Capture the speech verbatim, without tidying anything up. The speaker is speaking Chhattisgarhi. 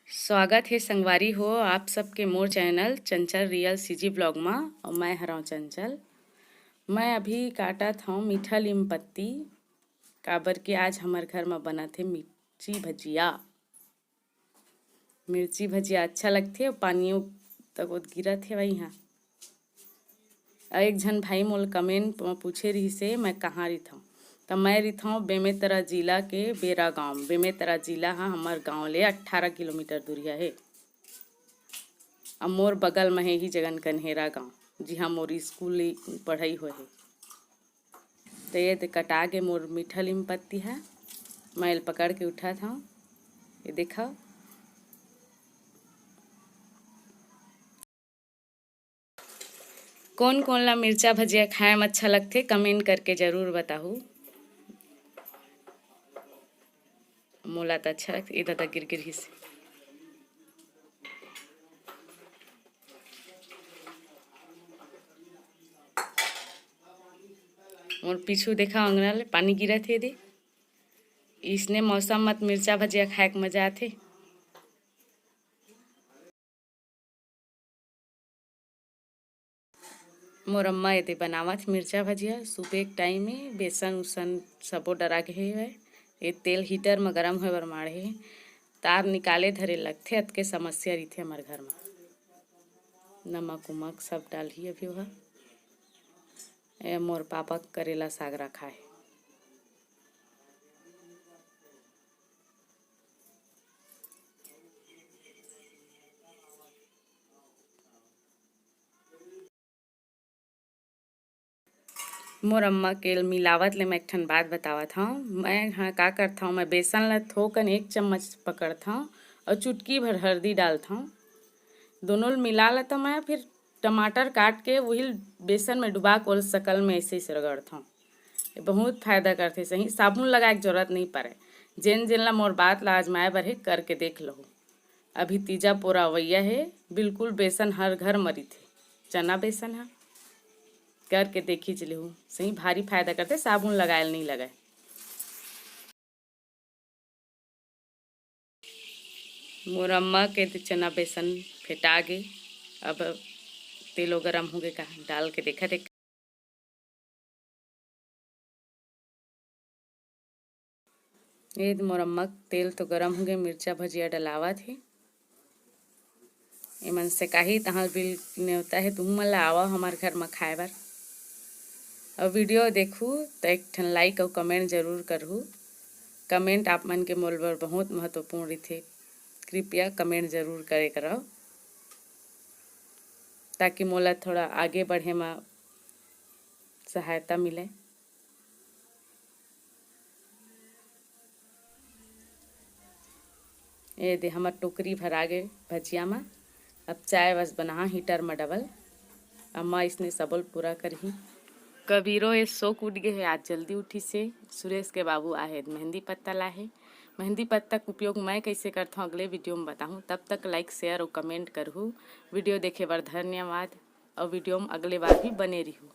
स्वागत हे संगवारी हो आप सबके मोर चैनल चंचल रियल सीजी ब्लॉग मा। अउ मैं हरव चंचल। मैं अभी काटत हव मीठा लीम पत्ती, काबर कि आज हमर घर मा बनत हे मिर्ची भजिया। मिर्ची भजिया अच्छा लगथे, अउ पानियो तक ओत गिरत हे वही। अउ एक झन भाई मोला कमेंट म पूछे रिहिसे, मैं कहाँ रिथंव? त मैं रिथंव बेमेतरा जिला के बेरा गांव। बेमेतरा जिला ह हमर गांव ले अट्ठारह किलोमीटर दूरिहा हे। अउ मोर बगल म हे ही जगन कन्हेरा गांव, जिहां मोर स्कूल पढ़ई होए हे। त ये दे कटा गे मोर मीठा लीम पत्ती ह। मैं एल पकड़ के उठात हंव। ये देखव। कोन कोन ला मिर्चा भजिया खाए म अच्छा लगथे, कमेंट करके जरूर बताहू। मोला त अच्छा लगथे। ए ददा गिर गिर हिस। मोर पीछू देखा अंगना ले पानी गिरत हे दे। इसने मौसम मत मिर्चा भजिया खाए के मजा आथे। मोर अम्मा एदे बनावत मिर्चा भजिया। सुबह के टाइम में बेसन उसन सबो डरा गे हवय। ये तेल हीटर म गरम होए बर माढ़े हे। तार निकाले धरे लगथे, अतके समस्या रहिथे हमर घर म। नमक उमक सब डालही अभी ओहा। ए मोर पापा करेला साग रखा हे। मोर अम्मा के मिलावत ले मैं एक ठन बात बतावत हंव। मैं ह का करथंव, मैं बेसन ल थोकन एक चम्मच पकड़थंव अउ चुटकी भर हरदी डालथंव। दोनों ल मिला लेथंव मैं, फिर टमाटर काट के वही बेसन में डुबा के ओल सकल में ऐसे ऐसे रगड़थंव। ये बहुत फायदा करथे, सही साबुन लगाए के जरूरत नहीं पड़े। जेन जेन ला मोर बात ला आजमाए बर हे, करके देख लहू। अभी तीजा पोरा अवइया हे, बिल्कुल बेसन हर घर म रहिथे, चना बेसन ह। करके देखिच लेहू, सही भारी फायदा करथे, साबुन लगाए ल नइ लगय। मोर अम्मा के तो चना बेसन फेटा गे, अब तेलो गरम हो गे का, डाल के देखा देख। ए मोर अम्मा के तेल तो गरम हो गे, मिर्चा भजिया डलावत हे। एमन सेकाही तहाँ बिल नेवता हे, तुहू मन ला आवा हमर घर म खाए बर। अउ वीडियो देखहू त एक ठन लाइक अउ कमेंट जरूर करहू। कमेंट आप मन के मोर बर बहुत महत्वपूर्ण रहिथे। कृपया कमेंट जरूर करे करव, ताकि मोला थोड़ा आगे बढ़े म सहायता मिले। ए दे हमर टोकरी भरा गे भजिया म। अब चाय बस बनाहा हीटर म डबल। अम्मा इसने सबल पूरा करही। कबीरो ए सोक उठ गे हे, आज जल्दी उठिस हे। सुरेश के बाबू आहे मेहंदी पत्ता लाहे। मेहंदी पत्ता के उपयोग मैं कइसे करथौं अगले वीडियो म बताहूँ। तब तक लाइक, शेयर अउ कमेंट करहू। वीडियो देखे बर धन्यवाद। अउ वीडियो म अगले बार भी बने रिहू।